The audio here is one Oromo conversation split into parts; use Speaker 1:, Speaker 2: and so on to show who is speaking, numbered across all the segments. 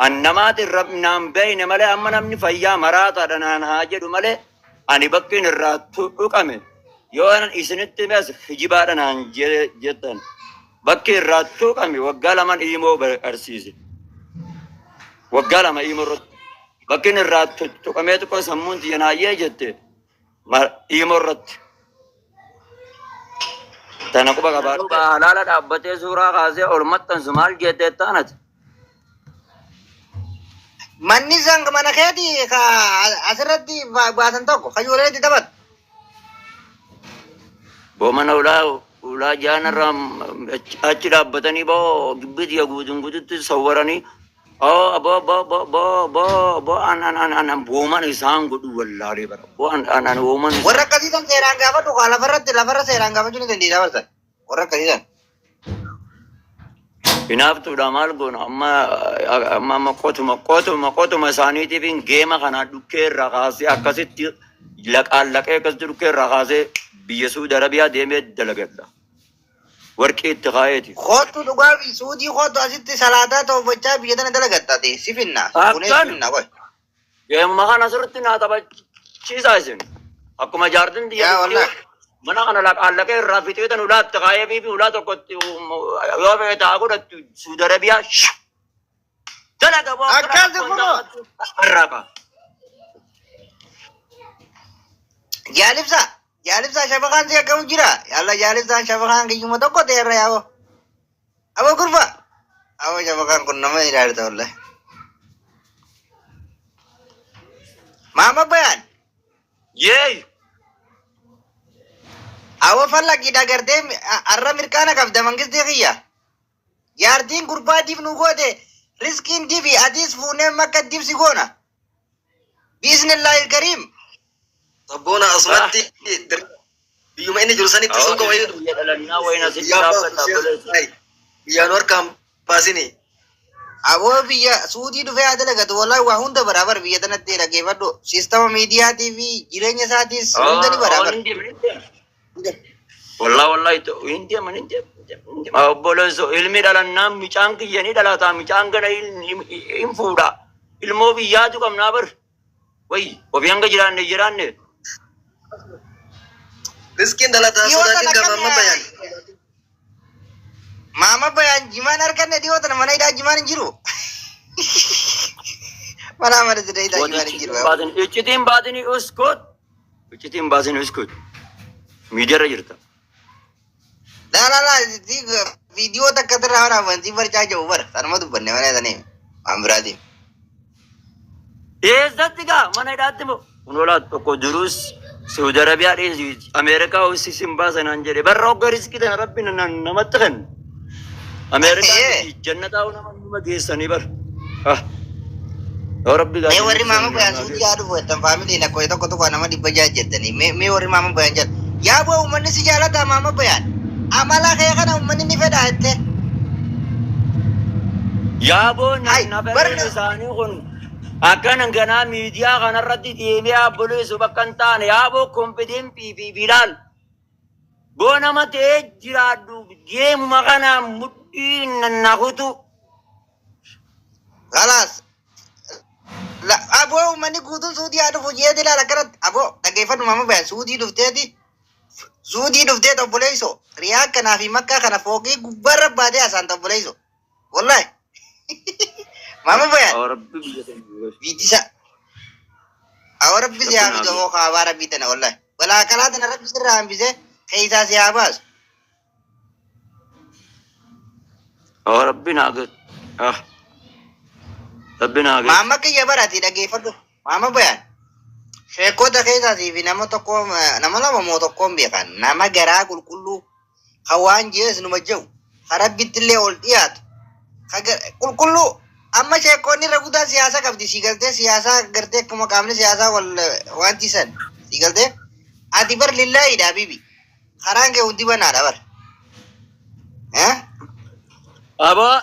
Speaker 1: An namaatiin naan beeyne malee amma namni fayyaa maraataadha naan haa jedhu malee ani bakkiin irraa tuqame yoo isinitti himes hijibaadha naan jettan. Bakki irraa tuqame waggaa laman iimoo barsiise. Waggaa 2 iimoo irratti. Bakkiin irraa tuqamee xiqqoo sammuun tiyya naayyee jette iimoo irratti. Tana quba qabaadhu. Halaala dhaabbatee suuraa kaasee ol maxxansu maal jettee taanati?
Speaker 2: Manni san mana keeti ka asirratti baasan tokko ka ijoolleen itti taphatu.
Speaker 1: Boo mana ulaa ulaa jaanarraa achi dhaabbatanii boo gibbii tiyya guutuun guututti sawwaranii oo boo boo boo boo boo boo an an an an an booman isaan godhu wallaalee bara boo an an an booman
Speaker 2: Warra akkasii san seeraan gaafadhu kaa lafarratti lafarra seeraan gaafachuu ni dandeessa barsan. Warra akkasii san.
Speaker 1: Hinaaftuudha maal goona amma amma amma qotuma qotuma qotuma isaaniitiif geema kana dhukkee irraa kaasee akkasitti laqaan laqee akkasitti dhukkee irraa kaasee biyya Suudi Arabiyaa deemee dalagadha. Warqii itti kaa'eeti.
Speaker 2: Kootu dhugaa fi suudii kootu asitti salaataa toofachaa biyya tana dalagatta ati si finna. Kunis
Speaker 1: Akkan
Speaker 2: finna qoy.
Speaker 1: Geemuma kana sirriitti naa taphachiisaa isin. Akkuma jaartin tiyya
Speaker 2: Yaa
Speaker 1: dhuftee
Speaker 2: wallahi.
Speaker 1: mana kana laqaan laqee irraa fixee tan ulaa itti kaa'ee fi ulaa tokkotti yoo fe'e taa godhattu Suudi Arabiyaa dalaga boo akkana
Speaker 2: Akkas
Speaker 1: rakkoon
Speaker 2: kunoo.
Speaker 1: taa'attu irraa ka'a.
Speaker 2: Jaalibsa. Jaalibsa shabakaan si akkamu jira. Yalla jaalibsaan shabakaan kiyyuma tokko ta'e irra yaa'u. Aboo kurfa. Aboo shabakaan kun nama ilaalta wallahi. Maama bayaan.
Speaker 1: Yeey!
Speaker 2: Aboo fallaqii dhagartee arra mirqaana qabda mangistii kiyya. Jaartiin gurbaa dib nu goote riskiin dibi atiis fuunee makka dibsi goona. Biisnillaahil kariim.
Speaker 3: Sabboona asumatti biyyuma inni jiru sanitti suuqa wayii
Speaker 1: Biyya dhalannaa wayin asitti
Speaker 3: biyyaan baasu
Speaker 1: dhaabbata obboleessi.
Speaker 3: siyaasa biyyaan harkaan baasini.
Speaker 2: Aboo biyya suudii dhufee haa dalagatu wallahi waa hunda baraabar biyya tanatti dhaggeeffadhu. Siistama miidiyaatii fi jireenya isaatiis hunda ni baraabar.
Speaker 1: Hin deeman hin deeman. Wallahi wallahi hin deeman hin deeman. Obboleesso ilmi dhalannaan micaan kiyya ni dhalata micaan gana hin fuudha. Ilmoo biyyaatu qabnaa bar. Wayi ofii hanga jiraanne jiraanne.
Speaker 3: Riskiin dhalataa
Speaker 2: Dhiyoo
Speaker 3: sodaatiin
Speaker 2: tana
Speaker 3: qaba amma
Speaker 2: akkam
Speaker 3: bayan.
Speaker 2: Maama bayaan jimaan arganne dhiyoo tana mana hidhaa jimaan hin jiru. Mana mana siree hidhaa jimaan hin jiru.
Speaker 1: Baasin iccitiin baasinii uskut. Iccitiin baasinii uskut. Miidiyaarra jirta.
Speaker 2: Laa laa laa viidiyoo takka irraa waraaban si barcaa jiru bara sanuma dubbanne mana sanii waan biraatiin.
Speaker 1: Eessatti gaa mana hidhaatti moo? Kun olaa tokko jirus Saudi Arabiyaa dhiisi Ameerikaa hosi sin baasa naan jedhe barra hogga riskii tana rabbi namatti kennu. Ameerikaa
Speaker 2: Ee.
Speaker 1: jannataa nama nama geessanii bara. Ah. Yoo rabbi gaa
Speaker 2: Mee warri maama
Speaker 1: jannata
Speaker 2: bayaan
Speaker 1: naa
Speaker 2: suutii
Speaker 1: geessu.
Speaker 2: haa dhufu jettan faamilii lakkoofsa tokko tokko nama 600 jettanii mee mee warri maama bayaan jedhan yaa boo uummanni si jaalataa maama bayaan amala kee kana uummanni ni fedhaa jettee.
Speaker 1: Yaaboo
Speaker 2: Hai
Speaker 1: na
Speaker 2: bara
Speaker 1: fedhuun isaanii kun akkana ganaa miidiyaa kanarratti deemee abboleessu bakka hin taane yaaboo konfideentii fi bilaal boo nama ta'ee jiraadhu geemuma kanaan mudhii na kutu.
Speaker 2: Kalaas aboo uummanni guutuun suudii haa dhufu jeeti ilaala akkanatti aboo dhaggeeffadhu maama bayaan suudii dhufteeti suudii dhufteeti obboleessoo riyaa kanaa fi makkaa kana fooqii gubbaarra baatee haasaan obboleessoo wallahi maama bayaan
Speaker 1: Yaa Rabbi biyya keenya nu geessu.
Speaker 2: biitisa awwa rabbi si
Speaker 1: Rabbi
Speaker 2: haa
Speaker 1: naa
Speaker 2: fidu
Speaker 1: geessu.
Speaker 2: aboo kaabaa rabbii tana wallahi balaa kalaa tana rabbi sirraa hambisee keessaa si haa baasu.
Speaker 1: Yaa Rabbi naa geessu. Ah. Rabbi naa geessu.
Speaker 2: Maama kiyya barati dhaggeeffadhu. Maama bayaan. Sheekota keessaa fi nama tokko nama lama moo tokkoon beekan nama garaa qulqulluu kan waan jees numa jedhu kan rabbitti illee ol dhiyaatu kan qulqulluu amma sheekonni irra guddaan siyaasa qabdi sii galtee siyaasaa gartee akkuma qaamni siyaasaa wal waan tiisan sii galtee ati bar lillaahiidha habiibi karaan kee hundi banaadha bar. Eh?
Speaker 1: Aboo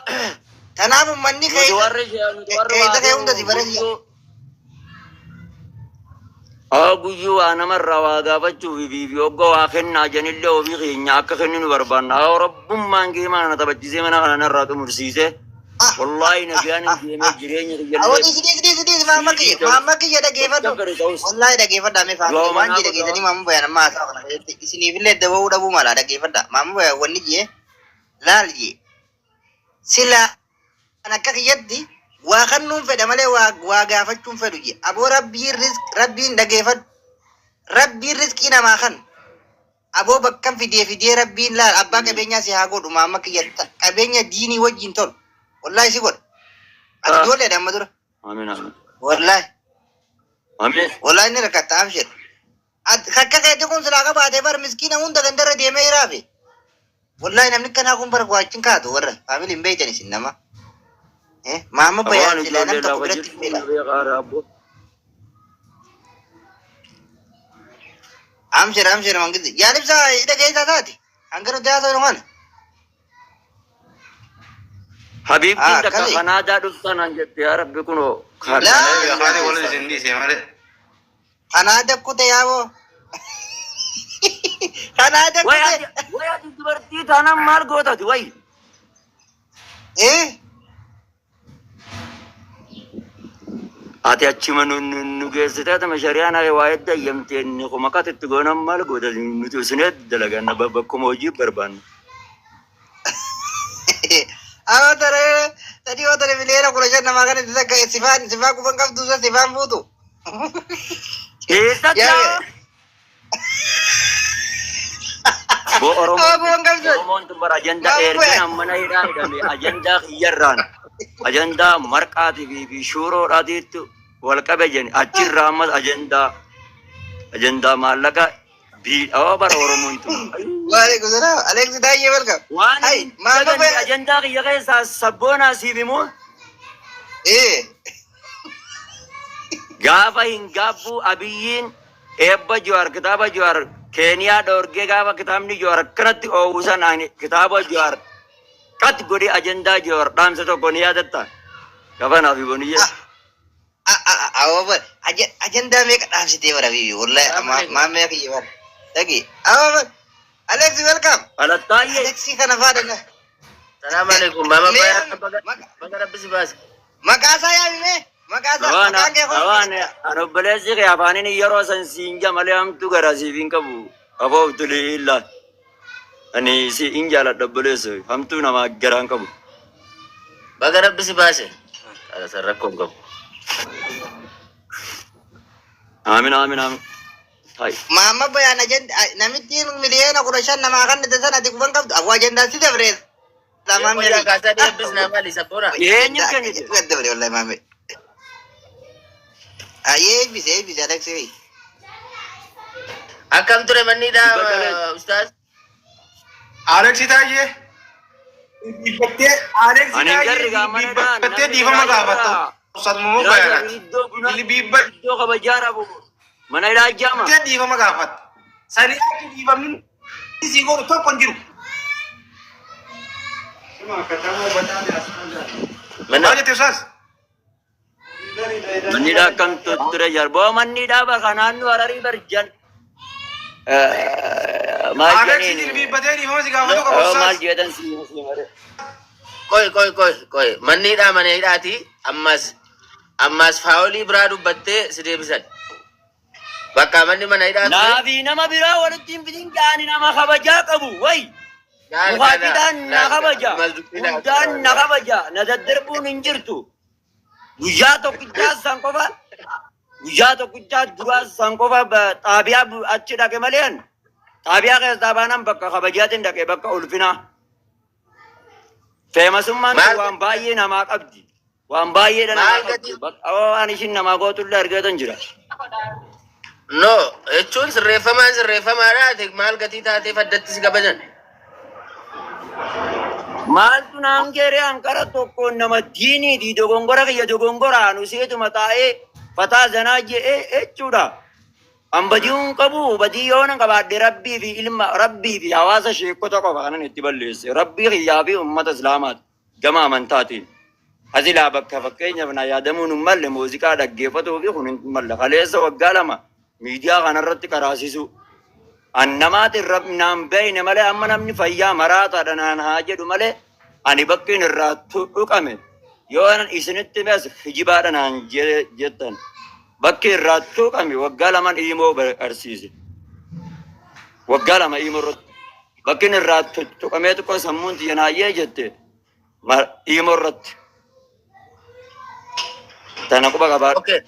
Speaker 2: Kanaaf uummanni
Speaker 1: nuti
Speaker 2: keessa
Speaker 1: warri nuti warri
Speaker 2: keessa kee hunda si
Speaker 1: waa
Speaker 2: bara si
Speaker 1: guyyuu Haa guyyuu waa namarraa waa gaafachuu fi fi hogga waa kennaa jenillee ofii keenya akka kennu nu barbaanna. Haa rabbummaan kee mana na taphachiisee mana kana narraa xumursiisee. Wallaahi nagayaan hin deemee jireenya
Speaker 2: Awwa
Speaker 1: kiyyallee
Speaker 2: dhiisi dhiisi dhiisi dhiisi maamma
Speaker 1: siidii
Speaker 2: kiyya
Speaker 1: ta'us
Speaker 2: maamma kiyya dhageeffadhu.
Speaker 1: bakka fedhe ta'us
Speaker 2: Wallaahi dhageeffadha mee faamilii
Speaker 1: du'a
Speaker 2: waan
Speaker 1: manaa
Speaker 2: jee dhageessanii
Speaker 1: godhaa.
Speaker 2: maamma bayaan amma haasaa kana keessatti isiniifillee daba'uu dhabuu mala dhageeffadha. Maamma bayaan wanni jee laal jee sila kan akka kiyyatti waa kennuun fedha malee waa waa gaafachuun fedhu jee aboo rabbiin risk rabbiin dhageeffadhu rabbiin riskii namaa kan aboo bakkan fidee fidee rabbiin laal abbaa qabeenyaa si haa godhu maamma kiyya qabeenya diinii wajjin tolu wallaahi si godha ati ijoolleedha amma dura
Speaker 1: Amiin amiin.
Speaker 2: wallaahi
Speaker 1: Amiin.
Speaker 2: wallaahi ni rakkatta abshir akka keetti kun silaa qabaatee bar miskiina hunda gandarra deemee hiraafe wallaahi namni kanaa kun bar waachin kaatu warra faamiliin beeytan isin nama maamma
Speaker 1: Abaan
Speaker 2: bayaan silaa nam
Speaker 1: ijoollee
Speaker 2: tokko
Speaker 1: lafa
Speaker 2: biratti
Speaker 1: jirtu
Speaker 2: hin beela
Speaker 1: na beekaa raabbo.
Speaker 2: Amshir amshir mangisti yaalibsa hidha keessaa taate hanga nuti haasofnu kana.
Speaker 1: Habiibtiin takka
Speaker 2: Akkami?
Speaker 1: Kanaadaa dhuftan jette yaa rabbi kunoo
Speaker 2: Laa
Speaker 1: Kanaadaa
Speaker 4: Afaanii wal
Speaker 1: keessa.
Speaker 4: isin dhiise malee.
Speaker 2: Kanaa dakkute yaaboo. Kanaa
Speaker 1: Way
Speaker 2: dakkute.
Speaker 1: ati way ati dubartii taanaan maal gootati way?
Speaker 2: Eh?
Speaker 1: Ati achuma nu geessitee atuma shari'aan haa waa edda eeyyamtee inni kuma qatitti goonan maal gootati nuti isinee dalaganna bakkuma hojii barbaanna.
Speaker 2: Awwa tare sadii yoo tare 15 miliyoona namaa kana itti takka sifaan sifaa qufan qabdu isa sifaan fuutu.
Speaker 1: Eessatti
Speaker 2: Yaa
Speaker 1: Boo
Speaker 2: awwa
Speaker 1: Oromoon
Speaker 2: qufan qabdu.
Speaker 1: Oromoon tun bara ajandaa
Speaker 2: Maamma
Speaker 1: ergan
Speaker 2: bayaan.
Speaker 1: ammana hidhaa hidhame ajandaa kiyyarraan ajandaa marqaatii fi shuuroodhaatiitti wal qabe jenni achirraa ammas ajandaa ajandaa maallaqa biidhaa bara Oromoon tun.
Speaker 2: Waalaikum salaam. Alex Daayyee welcome.
Speaker 1: Waan
Speaker 2: Hai
Speaker 1: hin
Speaker 2: maamma
Speaker 1: daganne
Speaker 2: bayaan.
Speaker 1: ajandaa kiyya keessaa sabboonaa siif himu
Speaker 2: Eh.
Speaker 1: gaafa hin gaabbuu Abiyyiin eebba Jawaar kitaaba Jawaar Keeniyaa dhoorgee gaafa kitaabni Jawaar akkanatti oowwu sanaan kitaaba Jawaar qat godhee ajandaa Jawaar dhaamsa tokko ni yaadatta. Gaafa naaf boniyye.
Speaker 2: Awwa bar ajandaa meeqa dhaabsitee bara biyyi wallahi maamma kiyya bara. Dhagi. Awwa bar Alex welcome.
Speaker 1: Alattaayyee
Speaker 2: Alexi kana faadha.
Speaker 5: Salaam alaikum. Mama
Speaker 2: Mee
Speaker 5: Bayan baga rabbi si baase.
Speaker 2: maqaa isaa yaami mee maqaa isaa
Speaker 1: Waan
Speaker 2: maqaan kee
Speaker 1: waan
Speaker 2: kun
Speaker 1: an obboleessi kee afaaniin yeroo san siin ja malee hamtuu garaa siif hin qabu. Afoo tulii illaa. Ani si hin jaaladha obboleessa hamtuu namaa garaa hin qabu.
Speaker 5: Baga rabbi si baase. Ala san rakkoo hin qabu.
Speaker 1: Aamin aamin aamin. Hai.
Speaker 2: Maamma bayaan ajandaa namichi 15 miliyoona namaa kan itti sana ati kufan qabdu aboo ajandaa si dabree
Speaker 5: Yoo
Speaker 2: maamma
Speaker 5: fayyaa kaasaa deebbis naa maali sabboona.
Speaker 1: Eenyu kennite?
Speaker 2: dabre wallahi maamma. Ayyee eebbise eebbise Alex.
Speaker 5: Akkam ture manni
Speaker 1: Dibba
Speaker 5: dhaa ustaaz?
Speaker 4: Aleksi Taayyee. Dhibbattee Aleksi
Speaker 1: Ani hin
Speaker 4: Taayyee
Speaker 1: garri gaamana dhaan
Speaker 4: dhibbattee
Speaker 1: namni
Speaker 4: dhiifama
Speaker 1: biraa
Speaker 4: gaafatta.
Speaker 1: jirra.
Speaker 4: Ustaaz Maamma
Speaker 1: Biraa jirra
Speaker 4: Bayaanaati.
Speaker 1: iddoo bunaa
Speaker 4: Dhibbattee
Speaker 1: iddoo kabajaa rabu mana hidhaa jaama.
Speaker 4: dhiifama gaafatta. Sanii achi dhiifamni sii godhu tokko hin jiru.
Speaker 5: Mana
Speaker 4: Maal jette ustaaz?
Speaker 1: Manni hidhaa akkam ture jarboo manni hidhaa bakka naannoo Hararii barjan. Maal
Speaker 4: Aleksi
Speaker 1: jedhaniin
Speaker 4: dhibbatee dhiifama si gaafatu qaba
Speaker 1: maal
Speaker 4: ustaaz.
Speaker 1: jedhan si malee.
Speaker 5: Qoy qoy qoy qoy manni hidhaa mana hidhaati ammas ammas faawolii biraa dubbattee si deebisan. Bakka manni mana hidhaa ture.
Speaker 1: Naafi nama biraa walitti hin fidin gaani nama kabajaa qabu wayi.
Speaker 5: Laal kana
Speaker 1: Mukaafidhaan na
Speaker 5: laal kana
Speaker 1: kabaja.
Speaker 5: ammas dubbii laal
Speaker 1: Hundaan na
Speaker 5: kana.
Speaker 1: kabaja. Na daddarbuun hin jirtu. Guyyaa tokkichaa san qofa guyyaa tokkichaa duraa san qofa xaabiyaa achi dhaqe malee xaabiyaa keessaa baanaan bakka kabajaatiin dhaqe bakka ulfinaa. Feemasummaan tun
Speaker 5: Maal
Speaker 1: waan baay'ee namaa qabdi. Waan baay'eedha namaa
Speaker 5: maal
Speaker 1: qabdi.
Speaker 5: gatii
Speaker 1: Bakka waan ishiin namaa gootullee argatan jira.
Speaker 5: No jechuun sirreeffamaan sirreeffamaadha ati maal gatii taateef addatti si kabajan.
Speaker 1: Maaltu naan geeree ankara tokkoon nama diiniiti dogongora kiyya dogongoraan useetuma taa'ee fataa zanaa je'ee jechuudha. An badii hin qabu badii yoo nan qabaadhe rabbii fi ilma rabbii fi hawaasa sheekota qofa kanan itti balleesse rabbii kiyyaa fi ummata islaamaati gama amantaatiin. Asilaa bakka fakkeenyaaf na yaadamuun hin malle muuziqaa dhaggeeffatuu fi kun hin malle kaleessa waggaa 2 miidiyaa kanarratti karaasisu. An namaatiin naan beeyne malee amma namni fayyaa maraataadha naan haa jedhu malee ani bakkiin irraa tuqame. Yoo isinitti himes kijibaadha naan jettan. Bakki irraa tuqame waggaa laman iimoo barsiise. Waggaa 2 iimoo irratti. Bakki inni irraa tuqamee xiqqoo sammuun tiyya naayyee jette iimoo irratti. Tana quba qabaadhu.
Speaker 5: Okay.